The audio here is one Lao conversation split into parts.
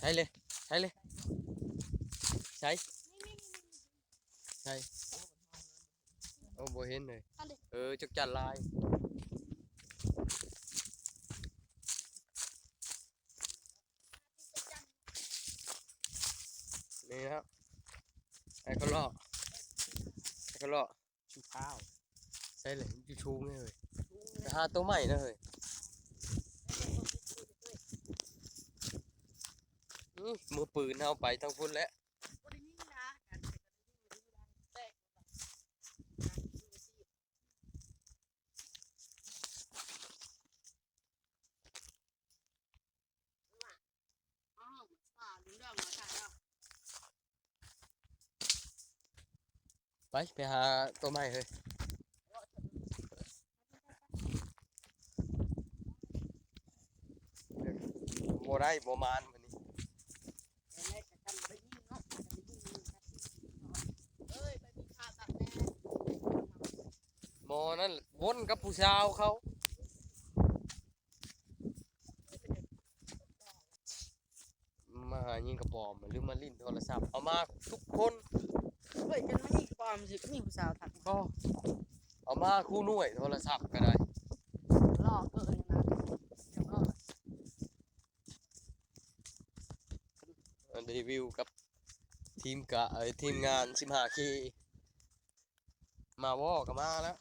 ໃສ່ເລີຍ ໃສ່ເລີຍ ໃສ່ ໃສ່ ໂອ້ ບໍ່ເຫັນເລີຍ ອັນນີ້ ເອີ ຈັກຈັ່ນຫຼາຍ ນີ້ນະ ໃຫ້ເຂົາເລາະ ໃຫ້ເຂົາເລາະ ຊຸມຂ້າວ ໃສ່ເລີຍ ມັນຢູ່ສູງເລີຍ ໄປຫາໂຕໃໝ່ນະເຮີ້ຍ ອື ມືປືນເຮົາໄປທາງພຸ້ນແຫຼະ. ໄປ ໄປຫາໂຕໃໝ່ເຮີ້ຍ ບໍ່ໄດ້ ບໍ່ມານມື້ນີ້ ໝໍນັ້ນວົນກັບຜູ້ສາວເຂົາ. ມາຫາຍິງກະປອມ ຫຼືມາຫຼິ້ນໂທລະສັບ ເອົາມາທຸກຄົນ ເອີຍ ກັນມາຍິງກະປອມຊິມີຜູ້ສາວທັກບໍ່ ເອົາມາຄູ່ໜ່ວຍໂທລະສັບກະໄດ້ ຫຼໍ່ເກີນນະ ມາຣີວິວກັບທີມກະ ເອີຍ ທີມງານສິບຫ້າເຄ ມາວໍກະມາແລ້ວ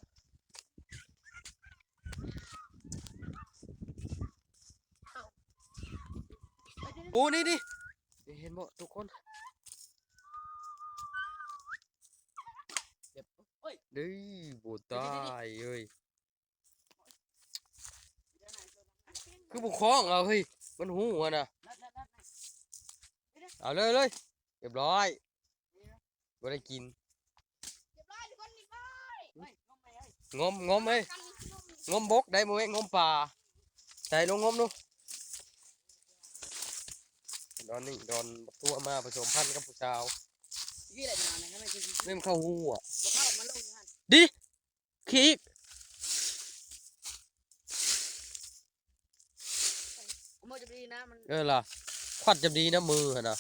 ໂອ້ ນີ້ ນີ້ ເຫັນບໍ່ທຸກຄົນ ເດີ ບໍ່ຕາຍເອີຍ ຄືບໍ່ຄ້ອງເອົາເຮີ້ຍ ມັນຮູ້ຫັ້ນນະ ເອົາເລີຍ ເລີຍ ຮຽບຮ້ອຍ. ບໍ່ໄດ້ກິນ ຮຽບຮ້ອຍທຸກຄົນ ຮຽບຮ້ອຍ ງົມ ງົມເອີຍ ງົມບົກໄດ້ ບໍ່ແມ່ນງົມປາ ໃສ່ລົງງົມດູ ດອນນີ້ ດອນບັກທົ່ວມາປະສົມພັນກັບຜູ້ສາວ ນີ້ແຫຼະ ເລີ່ມເຂົ້າຫູ ບໍ່ເຂົ້າ ມັນລົງຢູ່ຫັ້ນ ດີ ຂີ້ອີກ ມືຈະດີນະ ມັນ ເອີລະ ຄວັດຈະດີນະ ມືຫັ້ນນະ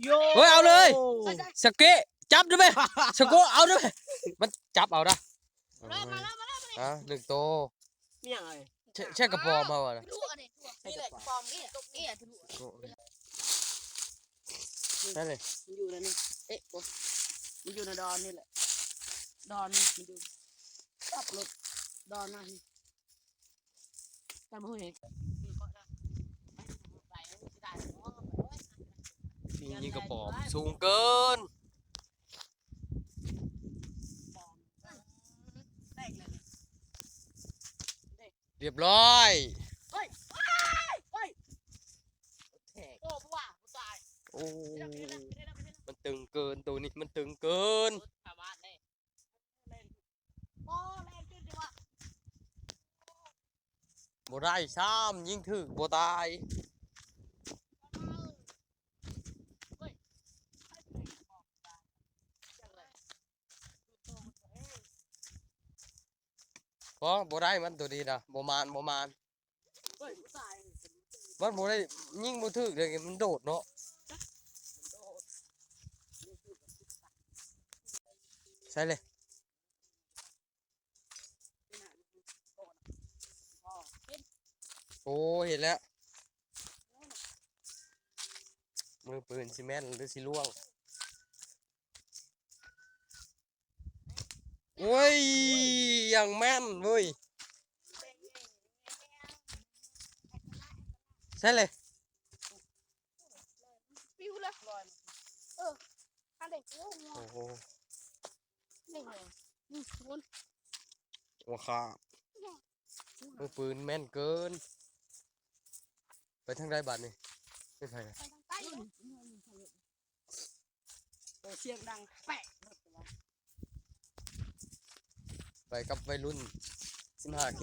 ໂຢ ເຮີ້ຍ ເອົາເລີຍ ສະເກະ ຈັບດູແມ ສະໂກະ ເອົາດູແມ ມັນຈັບເອົານະ ມາແລ້ວ ມາແລ້ວ ມາແລ້ວ ອ່າ ໜຶ່ງໂຕ ມີຫຍັງເອີຍ ແຊ່ ແຊ່ກະປອມເຮົາອະນະ ທະລຸອັນນີ້ ນີ້ແຫຼະກະປອມນີ້ ຕົກນີ້ ທະລຸ ໃຊ່ເລີຍ ມັນຢູ່ໃນນີ້ ເອະ ໂອ້ ມັນຢູ່ໃນດອນນີ້ແຫຼະ ດອນນີ້ມັນຢູ່ ກັບລົດ ດອນນັ້ນ ຍິງກະປອມສູງເກີນ ຮຽບຮ້ອຍ ໂອ້ ມັນຕຶງເກີນ ໂຕນີ້ມັນຕຶງເກີນ. ບໍ່ໄດ້ຊ້ຳ ຍິງຖືກບໍ່ຕາຍ ບໍ່ ບໍ່ໄດ້ມັນໂຕນີ້ນະ ບໍ່ມານ ບໍ່ມານ. ມັນບໍ່ໄດ້ຍິງບໍ່ຖືກເດ້ ມັນໂດດເນາະ ໃສ່ເລີຍ ໂອ້ ເຫັນແລ້ວ ມືປືນຊິແມ່ນຫຼືຊິລ່ວງ. ໂອ້ຍ ຢ່າງແມ່ນເວີຍ ໃສ່ເລີຍ ປິວເລີຍ ເອີ ອັນເດັກ ໂອ້ໂຫ ນີ້ ນີ້ ນີ້ ໂອ້ ຄ່າ ມືປືນແມ່ນເກີນ. ໄປທາງໃດບາດນີ້ ເປັນໃຜ ໄປທາງໃຕ້ ໂອ້ ສຽງດັງແປະ ໄປກັບໄວລຸ້ນສິບຫ້າເຄ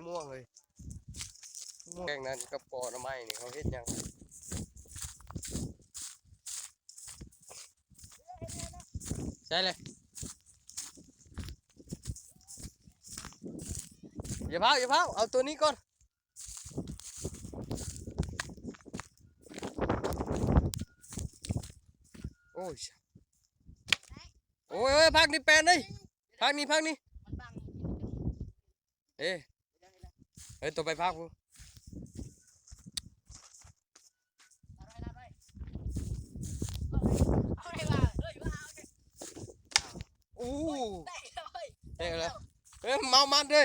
ມ່ວງເລີຍ ແກງນັ້ນກັບກໍໜໍ່ໄມ້ນີ້ ເຂົາເຮັດຫຍັງ ໃສ່ເລີຍ. ຢ່າພ້າວ ຢ່າພ້າວ ເອົາຕົວນີ້ກ່ອນ. ໂອ້ຍ ໂອ້ຍ ໂອ້ຍ ພັກນີ້ແປນເດ້ ພັກນີ້ ພັກນີ້ ເອີ ເອີ ຕົວໄປພັກພຸ້ນ. ໂອ້ ເຕະແລ້ວ ເອີ ເມົາມັດເດ້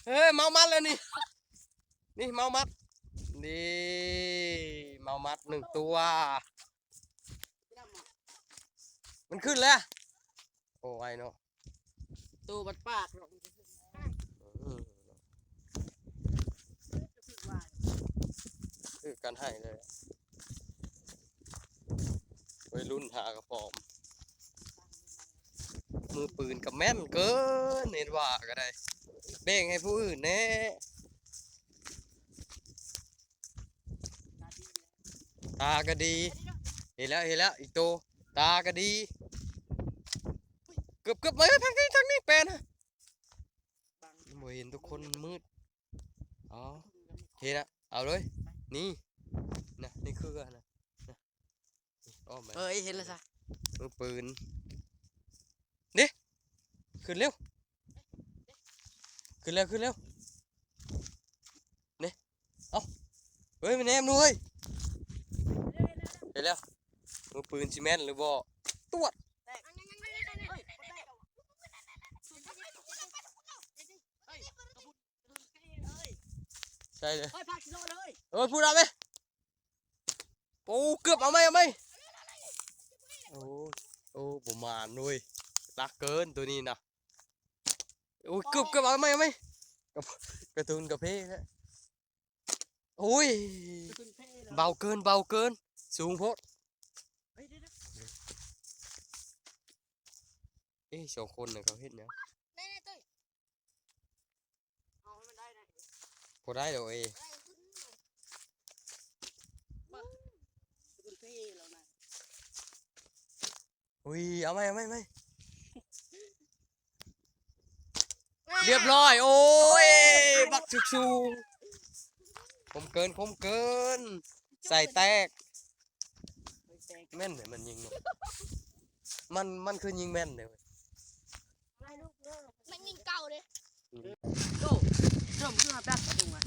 ເອີ ເມົາມັດແລ້ວນີ້ ນີ້ເມົາມັດ ນີ້ເມົາມັດໜຶ່ງຕົວ ມັນຂຶ້ນແລ້ວ ໂອ້ ໄວເນາະ. ໂຕບັດປາກເນາະ ອືມ ຄືກັນໃຫ້ເລີຍ ໄວລຸ້ນຫາກະປອມ ມືປືນກະແມ່ນເກີນ ເຫັນວ່າກະໄດ້ ແບ່ງໃຫ້ຜູ້ອື່ນແດ່. ຕາກະດີ ເຫັນແລ້ວ ເຫັນແລ້ວ ອີກໂຕ ຕາກະດີ ເກືອບ ເກືອບ ມາທາງນີ້ ທາງນີ້ ແປນ ບໍ່ເຫັນທຸກຄົນ ມັນມືດ ອໍ ເຫັນລະ ເອົາເລີຍ ນີ້ ນະ ນີ້ຄືນະ ນະ ອ້ອມໄປ ເອີຍ ເຫັນແລ້ວຊະ ມືປືນ ນີ້ ຂຶ້ນເລັວ ຂຶ້ນແລ້ວ ຂຶ້ນແລ້ວ ນີ້ ເອົ້າ ເຮີ້ຍ ມັນແນມເລີຍ ເຫັນແລ້ວ ມືປືນຊິແມ່ນຫຼືບໍ່ ຕວດ ໃສ່ເລີຍ ເຮີ້ຍ ພຸ້ນເອົາໄປ ໂອ້ ເກືອບ ເອົາໃໝ່ ເອົາໃໝ່ ໂອ້ ໂອ້ ບໍ່ໝານເວີຍ ຫຼັກເກີນໂຕນີ້ນະ ໂອ້ຍ ເກືອບ ເກືອບ ເອົາໃໝ່ ເອົາໃໝ່ ກະ ກະຕຸນກະເພແທ້ ໂອ້ຍ ເບົາເກີນ ເບົາເກີນ ສູງໂພດ ເອີ ສອງຄົນນະ ເຂົາເຮັດຫຍັງ? ບໍ່ໄດ້ດອກເອ. ອຸ້ຍ ເອົາໃໝ່ ເອົາໃໝ່ ເອົາໃໝ່ ຮຽບຮ້ອຍ. ໂອ້ຍ ບັກສຸກສູງ ຄົມເກີນ ຄົມເກີນ ໃສ່ແຕກ. ແມ່ນເດ ມັນຍິງເນາະ ມັນ ມັນຄືຍິງແມ່ນເດ. ມັນຍິງເກົ່າເດ້. ໂອ້ ເລີ່ມຄືມາແປັດປະຕູມາ.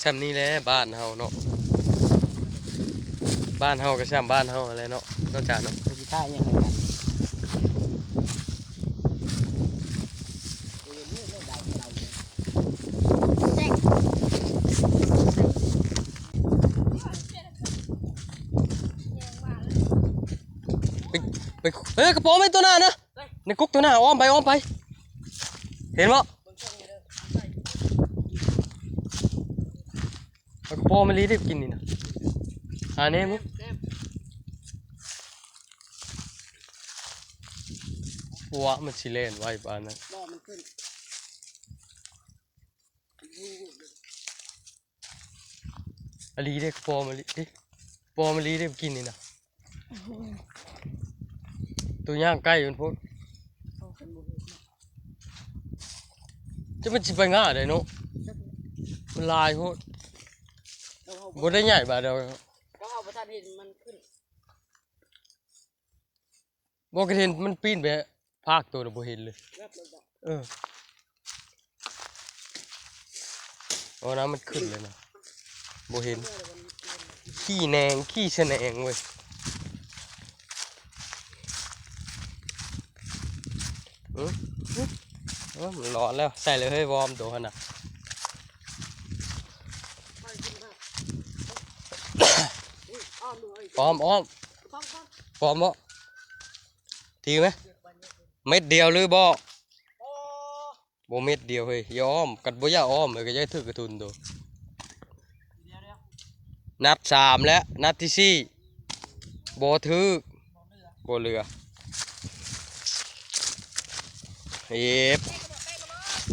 ຊ່ຳນີ້ແຫຼະບ້ານເຮົາເນາະ ບ້ານເຮົາກະຊ່ຳບ້ານເຮົາຫັ້ນແຫຼະເນາະ ນອກຈາກເນາະ ຊິທ່າອີ່ຫຍັງໃຫ້ກັນ. ໄປ ໄປ ເອີ ກະປອມໄປໂຕໜ້ານະ ໃນກົກໂຕໜ້າ ອ້ອມໄປ ອ້ອມໄປ ເຫັນບໍ່? ແລ້ວກະປອມມະລີໄດ້ກິນນີ້ນະ ຫາແນມ ວ່າມັນຊິແລ່ນໄວປານນັ້ນ ບໍ່ ມັນຂຶ້ນ. ອາລີເດ້ ກະປອມມະລີເດ້ ກະປອມມະລີເດ້ ກິນນີ້ນະ ໂຕຍ່າງໃກ້ມັນໂພດ ຈະມັນຊິໄປງ່າຍໃດເນາະ ມັນຫຼາຍໂພດ ບໍ່ໄດ້ໃຫຍ່ບາດດຽວ. ບໍ່ກະເຫັນມັນປີນໄປພາກໂຕນະ ບໍ່ເຫັນເລີຍ. ເອີ ໂອ້ ນ້ຳມັນຂຶ້ນເລີຍນະ ບໍ່ເຫັນ ຂີ້ແໜງ ຂີ້ສະແໜງເວີຍ. ອື ອື ເອີ ມັນລອດແລ້ວ ໃສ່ເລີຍເຮີ້ຍ ວອມໂຕຫັ້ນນະ. ອ້ອມ ອ້ອມ ອ້ອມບໍ່? ຖືໄໝ? ເມັດດຽວຫຼືບໍ່? ບໍ່ ເມັດດຽວເຮີ້ຍ ຢ່າອ້ອມ ກັນບໍ່ຢາກອ້ອມເຮີ້ຍ ກະຢາກຖືກກະທຸນໂຕ. ນັດສາມແລ້ວ ນັດທີສີ່ ບໍ່ຖືກ ບໍ່ເຫຼືອ. ເອີບ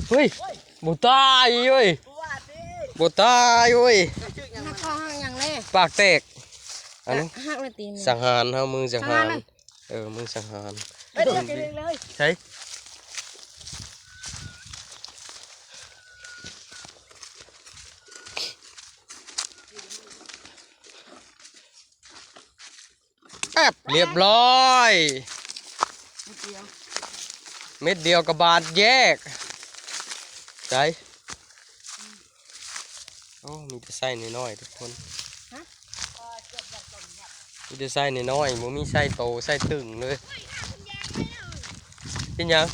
ເຮີ້ຍ ບໍ່ຕາຍເວີຍ ບໍ່ຕາຍເວີຍ. ຫັກເຂົ້າຫັກຫຍັງແລະ ປາກແຕກ. ອັນນີ້ ຫັກແລ້ວຕີນ ສັງຫານເຮົາ ມືສັງຫານ ສັງຫານເລີຍ. ເອີ ມືສັງຫານ ໃສ່ ເອີ ເອີ ເອີ ເອີ ເອີ ເອີ ເອີ ເອີ ເອີ ເອີ ເອີ ເອີ ບ ຮຽບຮ້ອຍ ເມັດດຽວ ເມັດດຽວກໍບາດແຍກ ໃສ ໂອ້ ມີແຕ່ໄຊນ້ອຍໆ ທຸກຄົນ ຮະ ມີແຕ່ໄຊນ້ອຍໆ ບໍ່ມີໄຊໂຕ ໄຊຕຶງເລີຍ ເປັນຫຍັງ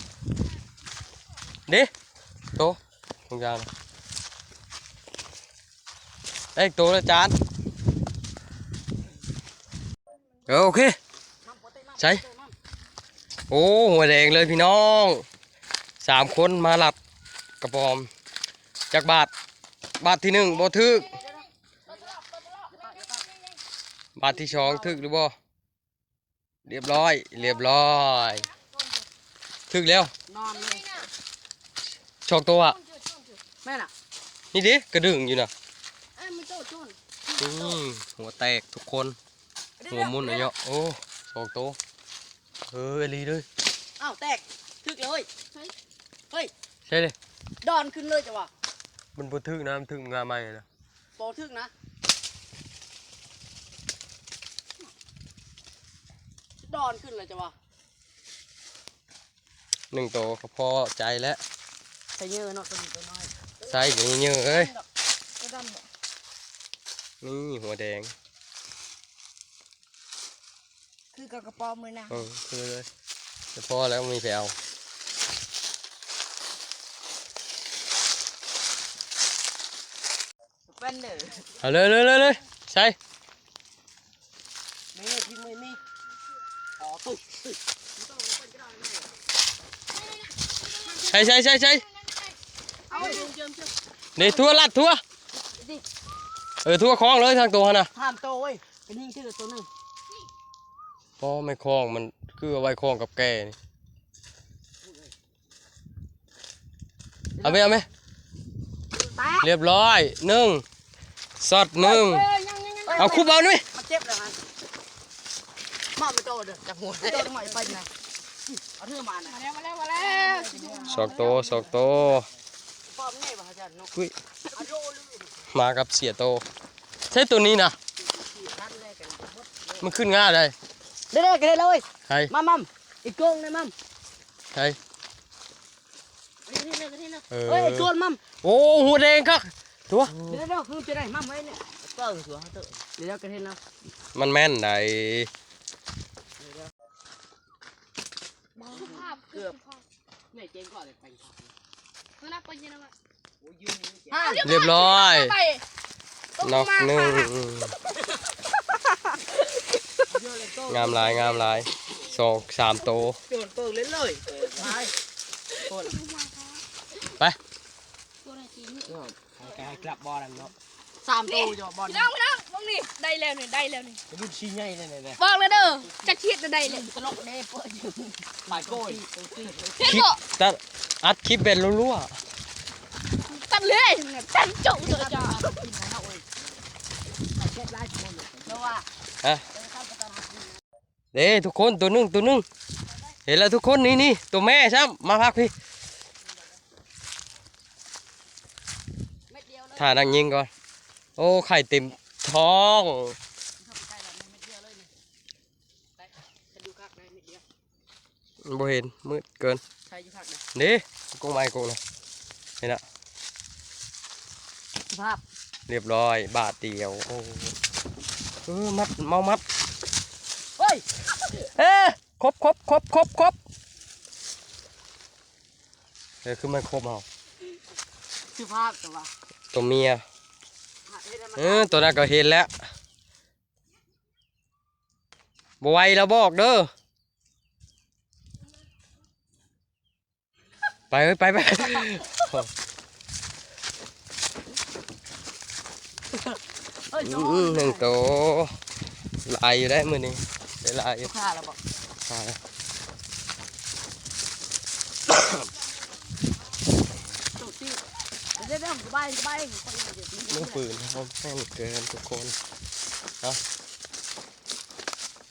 ເດ້ ໂຕ ທຸງຢາງ ໄດ້ອີກໂຕແລ້ວຈານ ເອີ ໂອເຄ ໃສ ໂອ້ ຫົວແດງເລີຍພີ່ນ້ອງ ສາມຄົນມາລັບກະປອມ ຈັກບາດ ບາດທີໜຶ່ງບໍ່ຖືກ ບາດທີສອງຖືກຫຼືບໍ່? ຮຽບຮ້ອຍ ຮຽບຮ້ອຍ ຖືກແລ້ວ ນອນເລີຍ ສອງໂຕອະ ແມ່ນລະ ນີ້ເດ້ ກະດຶງຢູ່ນະ ອືມ ຫົວແຕກທຸກຄົນ ຫົວໝຸ່ນອະເນາະ ໂອ້ ສອງໂຕ ເອີ ອີ່ຫຼີເດີ້ ອ້າວ ແຕກ ຖືກແລ້ວເຮີ້ຍ ເຮີ້ຍ ໃຊ່ເລີຍ ດອນຂຶ້ນເລີຍ ຈະວ່າ ມັນບໍ່ຖືກນະ ມັນຖືກງາໃໝ່ນະ ບໍ່ຖືກນະ ດອນຂຶ້ນເລີຍ ຈະວ່າ ໜຶ່ງໂຕກໍພໍໃຈແລ້ວ ໃສ່ເຍີະເນາະ ໂຕນີ້ໂຕນ້ອຍ ໃສ່ເຍີະເອີຍ ໂຕດຳ ນີ້ຫົວແດງ ຄືກັບກະປອມເລີຍນະ ເອີ ຄືເລີຍ ແຕ່ພໍແລ້ວມີແຜວ ເປັນເດີ ເອົາເລີຍ ເລີຍ ເລີຍ ເລີຍ ໃສ່ ມີ ມີ ມີ ອໍ ຕຸ້ຍ ຕຸ້ຍ ໃສ່ ໃສ່ ໃສ່ ໃສ່ ເອົາ ນີ້ທົ່ວລັດທົ່ວ ເອີ ທົ່ວຄອງເລີຍ ທັງໂຕຫັ້ນນະ ສາມໂຕເວີຍ ເປັນຍິງຊື່ໂຕໜຶ່ງ ພໍແມ່ຄອງມັນຄືເອົາໄວ້ຄອງກັບແກ່ນີ້ ເອົາໄປ ເອົາໄປ ແຕກ ຮຽບຮ້ອຍ ໜຶ່ງ ຊັອດໜຶ່ງ ເອີ ຍັງ ຍັງ ຍັງ ເອົາຄຸບເອົານີ້ ມັນເຈັບແລ້ວຫັ້ນ ມາໄປໂຕເດີ ຈັບຫົວ ໂຕໃໝ່ໄປນະ ເອົາເທື່ອມານະ ມາແລ້ວ ມາແລ້ວ ມາແລ້ວ ສອງໂຕ ສອງໂຕ ປ້ອມໃຫຍ່ບໍ່ ອາຈານເນາະ ອຸ້ຍ ມາກັບເສຍໂຕ ໃຊ້ໂຕນີ້ນະ ມັນຂຶ້ນງ່າໄດ້ ເດ້ໆ ກະເຮັດແລ້ວເວີຍ ໃຜ ມາ ມາ ອີກໂກງເລີຍ ມາ ໃຜ ເອີ ເຮີ້ຍ ໂກນມັນ ໂອ້ ຫົວແດງຄັກ ຕົວະ ເດຽວໆ ຄືຈະໄດ້ມັນໄວ້ນີ້ ເກີງຕົວເຮົາເຕີ ດຽວໆ ກະເຫັນແລ້ວ ມັນແມ່ນໃດ ເກືອບ ແມ່ເຈັງກໍໄດ້ແປງຄັກ ຮຽບຮ້ອຍ ນອກໜຶ່ງ ງາມຫຼາຍ ງາມຫຼາຍ ສອງສາມໂຕ ໂຈນເປີງເລີຍ ໄປ ໄປ ໃຫ້ກັບບໍ່ນັ້ນເນາະ ສາມໂຕຢູ່ບໍ່ ພີ່ນ້ອງ ພີ່ນ້ອງ ເບິ່ງນີ້ ໄດ້ແລ້ວນີ້ ໄດ້ແລ້ວນີ້ ລຸ້ນຊີ້ໃຫຍ່ແລ້ວນີ້ ບອກເລີຍເດີ ຈັກຊິເຮັດໄດ້ແລ້ວ ຕະຫຼົກເດ້ ປາຍໂກ້ຍ ເຫັນບໍ່ ຕັດ ອັດຄລິບແບບລົວໆ ຕັດເລີຍ ຕັດຈຸເດີຈ້າ ຮະ ເດ້ ທຸກຄົນ ໂຕໜຶ່ງ ໂຕໜຶ່ງ ເຫັນແລ້ວທຸກຄົນ ນີ້ ນີ້ ໂຕແມ່ຊ້ຳ ມາພັກພີ້ ຖ້ານັກຍິງກ່ອນ ໂອ້ ໄຂ່ເຕັມທ້ອງ ບໍ່ເຫັນ ມືດເກີນ ເດ້ ກົງໄມ້ກົງນະ ເຫັນລະ ສະພາບ ຮຽບຮ້ອຍ ບາດດຽວ ໂອ້ ເອີ ມັດ ເມົາມັດ ເຮີ້ຍ ເອີ ຄົບ ຄົບ ຄົບ ຄົບ ຄົບ ເອີ ຄືມັນຄົບເຮົາ ສະພາບ ຕົວ ຕົວເມຍ ເອີ ຕົວນັ້ນກໍເຫັນແລ້ວ ບໍ່ໄຫວແລ້ວບອກເດີ ໄປເອີຍ ໄປ ໄປ ອືມ ໜຶ່ງໂຕ ຫຼາຍຢູ່ໄດ໋ມື້ນີ້ ໄດ້ຫຼາຍຢູ່ ຂ້າແລ້ວບໍ່ ຂ້າແລ້ວ ໂຕຕິ ເດີ ສະບາຍ ສະບາຍ ມືປືນເຮົາແມ່ນເກີນທຸກຄົນ ເນາະ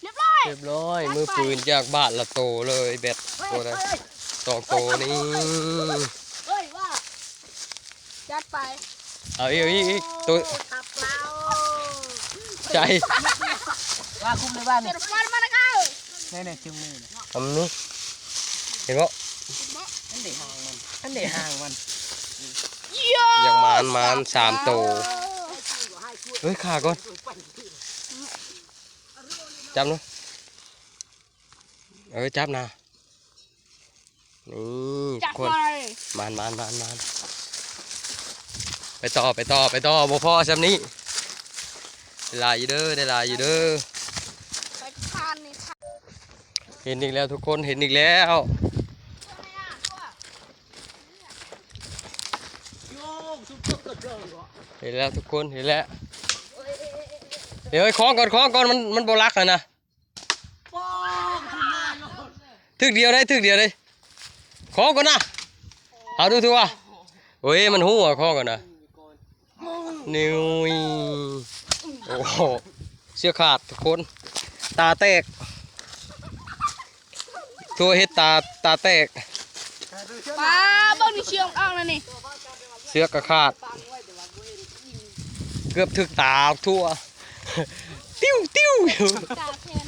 ຮຽບຮ້ອຍ ຮຽບຮ້ອຍ ມືປືນຈາກບາດລະໂຕເລີຍ ແບັດ ເຮີ້ຍ ໂຕໃດ ເຮີ້ຍ ສອງໂຕນີ້ ເຮີ້ຍ ວ່າ ຈັດໄປ ເອົາອີກ ເອົາອີກ ອີກ ໂຕ ໂອ້ ຕັບລາວ ໃສ່ ວ່າຄຸ້ມເລີຍວ່ານີ້ ເສືອດະຟານມາແລ້ວ ແນ່ໆ ເຄື່ອງມືນະ ອືມ ເຫັນບໍ່? ອັນເດຫາງມັນ ອັນເດຫາງມັນ ຢາກໝານ ໝານສາມໂຕ. ເອີຍ ຂ້າກ່ອນ ຈັບເນາະ ເອີຍ ຈັບນະ. ນີ້ ຈັບ ທຸກຄົນ ໄປ ໝານໆໆໆ ໄປຕໍ່ ໄປຕໍ່ ໄປຕໍ່ ບໍ່ພໍສ່ຳນີ້ ໄດ້ຫຼາຍຢູ່ເດີ ໄດ້ຫຼາຍຢູ່ເດີ. ໄປທານນີ້ ເຫັນອີກແລ້ວທຸກຄົນ ເຫັນອີກແລ້ວ ເຫັນແລ້ວທຸກຄົນ ເຫັນແລ້ວ. ດຽວ ເຮີ້ຍ ຄ້ອງກ່ອນ ຄ້ອງກ່ອນ ມັນ ມັນບໍ່ຫຼັກຫັ້ນນະ. ຖືກດຽວໄດ໋ ຖືກດຽວໄດ໋ ຂໍກ່ອນນະ ເອົາດູ ຖືວ່າ ໂອ້ຍ ມັນຮູ້ວ່າຂໍກ່ອນນະ ນິວຍ ໂອ້ໂຫ ເຊືອກຂາດທຸກຄົນ ຕາແຕກ ທົ່ວເຮັດຕາ ຕາແຕກ ປາ ເບິ່ງນີ້ ເຊືອກອອກແລ້ວນີ້ ເຊືອກກະຂາດ ເກືອບຖືກຕາທົ່ວ ຕິວຕິວ ຕາແຂນ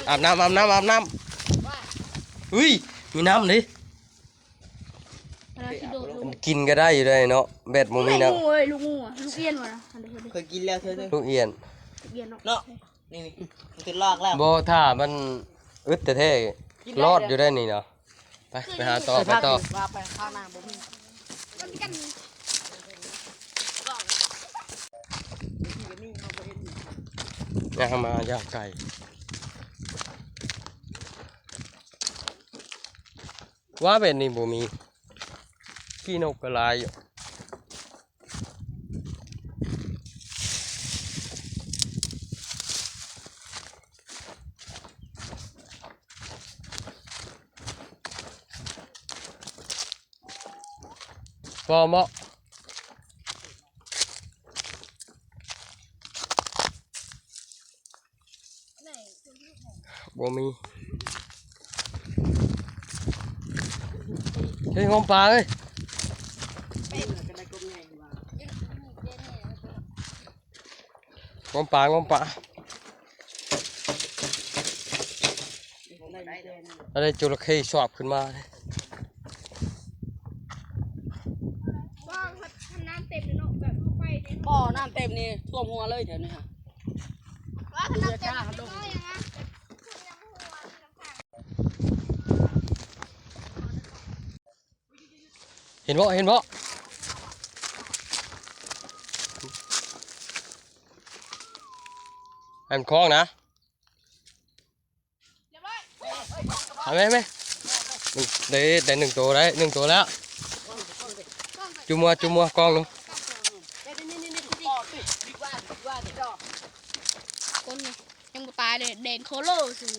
ອາບນ້ຳ ອາບນ້ຳ ອາບນ້ຳ ເຮີ້ຍ ມີນ້ຳເດ້ ມັນກິນກໍໄດ້ຢູ່ໄດ໋ເນາະ ແບດບໍ່ມີນ້ຳ. ລູກງູ ລູກງູ ລູກອຽນວ່າ ເຄີຍກິນແລ້ວເທື່ອໜຶ່ງ ລູກອຽນ ລູກອຽນເນາະ ເນາະ ນີ້ໆ ມັນຄືລອກແລ້ວ ບໍ່ ຖ້າມັນອຶດແທ້ໆ ກິນໄດ້ ລອດຢູ່ໄດ໋ນີ້ເນາະ. ໄປ ໄປຫາຕໍ່ ໄປຕໍ່ ວ່າໄປຂ້າງໜ້າບໍ່ມີ ຍ່າງມາຢ່າງໄກ ວ່າແບບນີ້ບໍ່ມີ ຂີ້ນົກກໍຫຼາຍຢູ່. ພໍເໝາະ ບໍ່ມີ ເຮີ້ຍ ງົມປາເອີຍ. ງົມປາ ງົມປາ ອັນນີ້ຈົລະເຂົ້ສອບຂຶ້ນມາເດ້ ວ່າຄັນນ້ຳເຕັມເນາະ ແບບເຂົ້າໄປໃນ ບໍ່ ນ້ຳເຕັມນີ້ຖ້ວມຫົວເລີຍແຖວນີ້ຫະ ວ່າຄັນນ້ຳເຕັມເນາະ ຍັງນະ. ເຫັນບໍ່ ເຫັນບໍ່ ໃຫ້ມັນຄ້ອງນະ ເອົາໄວ້ ໄດ້ ໄດ້ໜຶ່ງໂຕ ໄດ້ໜຶ່ງໂຕແລ້ວ ຈຸ່ມຫົວ ຈຸ່ມຫົວ ກ້ອງໜຶ່ງ ຄົນນີ້ຍັງບໍ່ຕາຍເດ້ ແດງໂຄໂລຊື່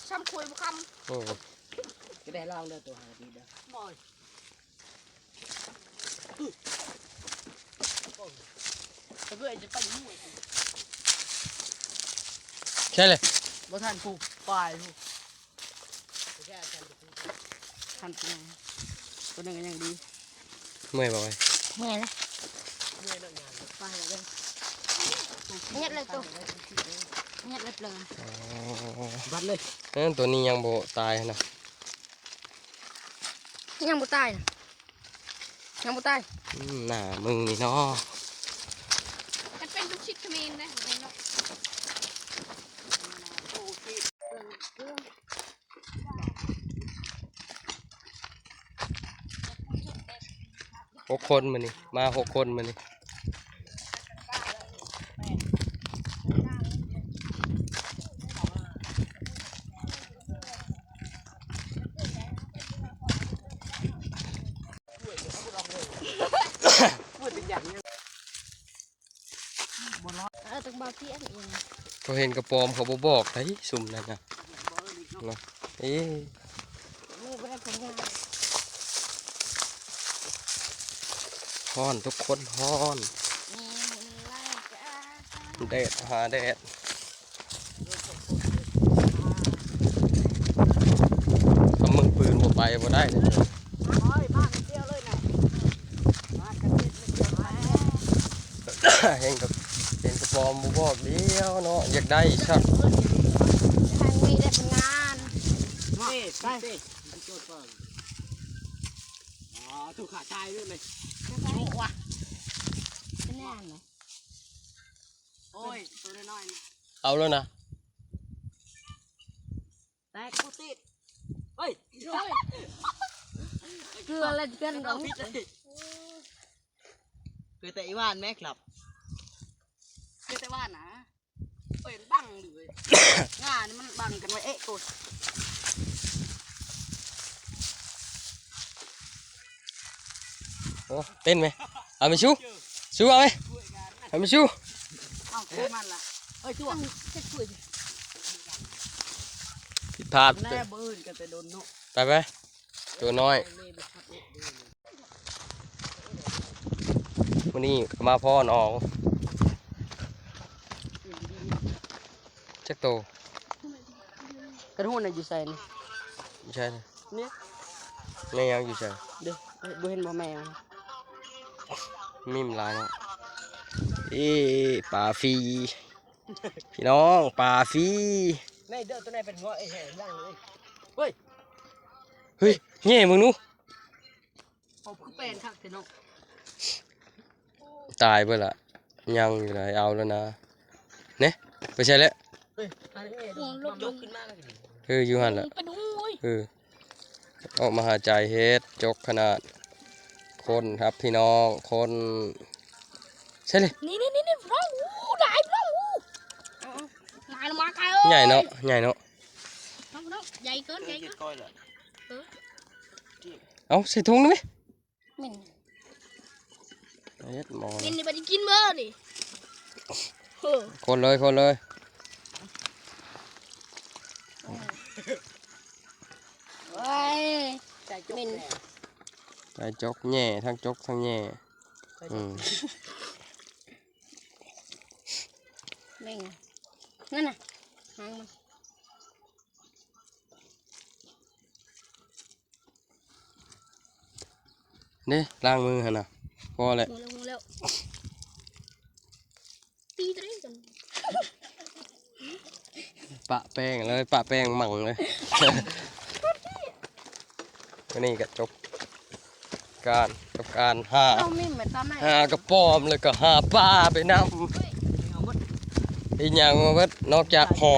ຊ້ຳຄຸຍບໍ່ຄຳ ໂອ້ ຈະໄດ້ລອງເດີ ໂຕຫາດີເດີ ມອຍ ໃຊ່ເລີຍ ບໍ່ທັນຜູ້ປາຍຜູ້ ທັນຜູ້ ຕົວໜຶ່ງກໍຍັງດີ. ເມື່ອຍບໍ່ເອີຍ? ເມື່ອຍແລ້ວ ໄປເລີຍ ຍັດເລີຍໂຕ ຍັດເລີຍເລີຍ ອໍ ບັດເລີຍ ເອີ ຕົວນີ້ຍັງບໍ່ຕາຍນະ ຍັງບໍ່ຕາຍນະ ຍັງບໍ່ຕາຍ ອືມ ໜ້າມຶງນີ້ເນາະ ມັນເປັນລູກສິດຂະເໝນເດ້ເນາະ. ຫົກຄົນມື້ນີ້ ມາຫົກຄົນມື້ນີ້ ເອີ ຕ້ອງເບົາຕຽງອີກ ເຂົາເຫັນກະປອມເຂົາບໍ່ບອກໃດ ຊຸມນັ້ນນະ ເນາະ ເອີ ຮ້ອນທຸກຄົນ ຮ້ອນ ແດດຫາແດດ ຖ້າມືປືນບໍ່ໄປບໍ່ໄດ້ເດ້ ເຫັນກະ ເຫັນກະປອມບໍ່ບອກດຽວເນາະ ຢາກໄດ້ຊ້ຳ. ໄປ ອໍ ຖືກຂາຕາຍເລີຍແມ່ນ ໂອ້ຍ ໂອ້ຍ ໂຕນ້ອຍໆ ເອົາແລ້ວນະ ແຕກບໍ່ຕິດ ເຮີ້ຍ ເກືອແລ້ວເພື່ອນ ເອົາຜິດເລີຍ ເກີດແຕ່ອີຫວ່ານແມ່ຄັບ ເກີດແຕ່ຫວ່ານນະ ເອີຍ ບັງເດ້ ງານີ້ມັນບັງກັນໄວ້ເອະໂກດ ໂອ້ ເຕັ້ນໄໝ ເອົາໄປຊູ ຊູເອົາໄໝ ເອົາໄປຊູ ເອົາ ມັນລະ ເອີຍ ຕົວ ຜິດພາດ ແລ້ວບໍ່ອື່ນກໍແຕ່ດົນເນາະ ໄປໄປ ຕົວນ້ອຍ ມື້ນີ້ກໍມາພໍ້ໜອງ ຈັກໂຕ ກະທູນນະຢູ່ໃສນີ້ ຢູ່ໃສນີ້ ແມ່ຍັງຢູ່ໃສ ເດ້ ບໍ່ເຫັນບໍ່ແມ່ ມີມຫຼາຍເນາະ ເອີ ປາຟີ ພີ່ນ້ອງ ປາຟີ ແມ່ເດີ ຕົວໃດເປັນຫົວ ເອີຍ ເອີຍ ເອີຍ ເຮີ້ຍ ແຍ່ເບິ່ງດູ ເອົາຄືແປນຄັກແທ້ເນາະ ຕາຍເບິດລະ ຍັງຢູ່ໃດ ເອົາແລ້ວນະ ເນ ໄປໃສແລ້ວ ເຮີ້ຍ ອັນນີ້ ໂອ້ ລົບ ລົບຂຶ້ນມາແລ້ວ ເອີ ຢູ່ຫັ້ນລະ ເປັນຫູ ເອີ ອອກມາຫາໃຈເຮັດ ຈົກຂະໜາດ ຄົນຄັບພີ່ນ້ອງ ຄົນ ໃສ່ເລີຍ ນີ້ໆໆ ພີ່ນ້ອງ ໂອ້ ຫຼາຍພີ່ນ້ອງ ໂອ້ ເອົາໆ ຫຼາຍລະມາໄກເອີຍ ໃຫຍ່ເນາະ ໃຫຍ່ເນາະ ນ້ອງ ນ້ອງ ໃຫຍ່ເກີນ ໃຫຍ່ເກີນ ເອີ ເອົາໃສ່ຖົງນີ້ແມະ ແມ່ນ ເຮັດໝໍ ແມ່ນນີ້ ບັດນີ້ກິນເບີນີ້ ເອີ ຄົນເລີຍ ຄົນເລີຍ ໂອ້ຍ ໃສ່ຈົກແນ່ ໃສ່ຈົກແນ່ ທັງຈົກທັງແນ່ ອືມ ແມ່ນ ນັ້ນນະ ຫາງມັນ ເດ້ ລ້າງມືຫັ້ນນະ ພໍແລ້ວ ໝົດແລ້ວ ໝົດແລ້ວ ຕີຕົວນີ້ກ່ອນ ປະແປ້ງເລີຍ ປະແປ້ງໝັ່ງເລີຍ ມື້ນີ້ກະຈົບການ ຈົບການຫາ ເອົາມີດມາຕອນໃດ ຫາກະປອມ ແລ້ວກະຫາປາໄປນຳ ເຮັດຫຍັງມາເບິດ ນອກຈາກຫໍ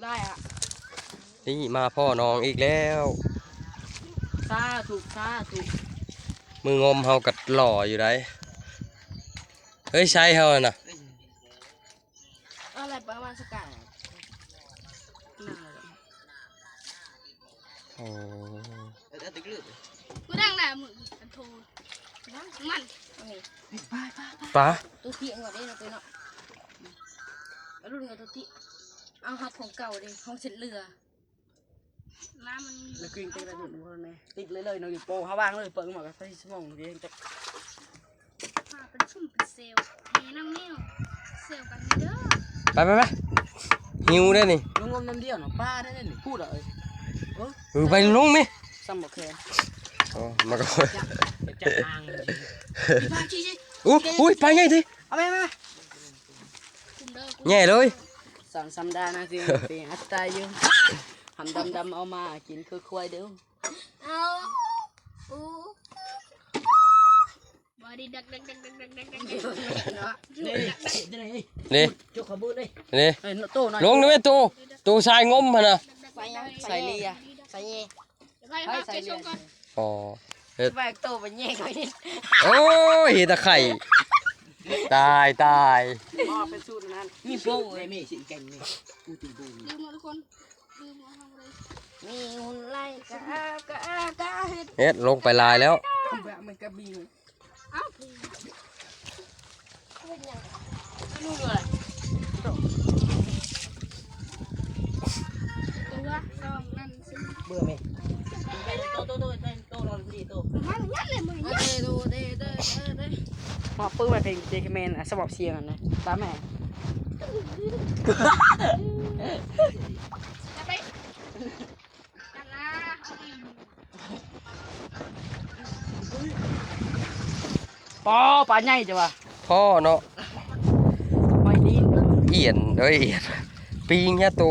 ຫຼາຍອະ ນີ້ມາພໍ້ໜອງອີກແລ້ວ ສາທຸ ສາທຸ ມືງົມເຮົາກໍຫຼໍ່ຢູ່ໃດ ເຮີ້ຍ ໃຊ້ເຮົາຫັ້ນນະ ເອົາແລ້ວປະມານສະກາຍ ໂອ້ ກູດັງນະ ມືໂທ ມັນ ປາ ໂຕທີ່ອັນນີ້ເນາະ ເນາະ ລຸ້ນກັບໂຕທີ່ ເອົາຮັບຂອງເກົ່າເດ້ ຂອງເຊັດເຫຼືອ ນ້ຳມັນ ແລ້ວກິນໄປໄດ້ດຸນບໍ່ແນ່ ຕິດເລີຍໆ ນ້ອງອີໂປ ເຮົາວາງເລີຍ ເປີດມາກໍໃສ່ສະໝອງເດ້ ຫາເປັນຊຸມເປັນເຊວ ແມ່ນາງແມວ ເຊວກັນເດີ ໄປໆໆ ຫິວໄດ້ນີ້ ລົງງົມນ້ຳດຽວເນາະ ປາໄດ້ນີ້ ພູດເອີຍ ເອີ ເອີ ໄປລົງນີ້ ຊ້ຳບໍ່ແຂນ ໂອ້ ມັນກໍ ຈັບ ຈັບນາງ ໂອ້ຍ ປາໃຫຍ່ຕິ ເອົາແມ່ ແມ່ ແຍ່ເລີຍ ສາມສຳດານະຊິ ເປັນອັດຕາຢູ່ ຫຳດຳໆ ເອົາມາກິນຄືຄວາຍເດີ ເອົາ ອູ ບໍ່ໄດ້ດັກໆໆໆໆໆ ເດ້ ເດ້ ເດ້ ຈົກຂະບວນເດ້ ເດ້ ເອີ ໂຕນ້ອຍ ລົງເດ້ ໂຕ ໂຕຊາຍງົມຫັ້ນນະ ສາຍຫຍັງ ສາຍເລຍ ສາຍເລຍ ໄປ ໄປ ໄປ ໄປ ໄປ ໄປ ອໍ ເຮັດ ແບກໂຕໄປແຍ່ງໄວ້ ໂອ້ຍ ເຮັດຕາໄຂ່ ຕາຍ ຕາຍ ອໍ ເປັນສູດນັ້ນ ມີໂປ້ເອີຍ ມີຊິງແກ່ງນີ້ ກູຕີໂປ້ ລືມແລ້ວທຸກຄົນ ລືມແລ້ວ ທຳອະໄລ ມີຫຸ່ນໄລ່ກະອາກະອາກະເຮັດ ເຮັດ ລົງໄປຫຼາຍແລ້ວ ແບບມັນກະບີ ເອົ້າ ເປັນຫຍັງ? ເບື່ອແມ່ ມາປຶ້ມມາເພງເຈຄະແມນ ສະບັບສຽງຫັ້ນນະ ຕາແມ່. ປໍ ປາໃຫຍ່ຈັ່ງຫວະ ພໍ້ເນາະ ຫອຍຕີນ ອຽນ ເອີຍ ອຽນ ປີງເນຍ ໂຕ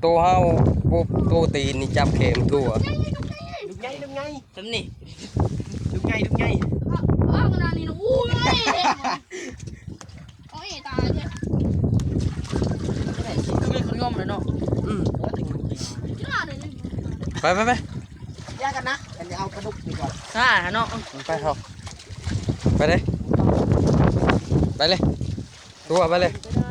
ໂຕເຮົາ ໂຕ ໂຕຕີນນີ້ຈັບແຂງທົ່ວ. ລູກໃຫຍ່ ລູກໃຫຍ່ ສ່ຳນີ້ ລູກໃຫຍ່ ລູກໃຫຍ່ ອອກມານີ້ນະ. ໂອ້ຍ ໂອ້ຍ ຕາຍເດ້. ຊິຄືເປັນຄົນງົມແລ້ວເນາະ. ອືມ ໄປ ໄປ ໄປ ຢ່າກັນນະ ອັນນີ້ເອົາປາດຸກດີກວ່າ ຊ້າເນາະ. ໄປເຮົາ ໄປເດ້ ໄປເລີຍ ຕົວໄປເລີຍ.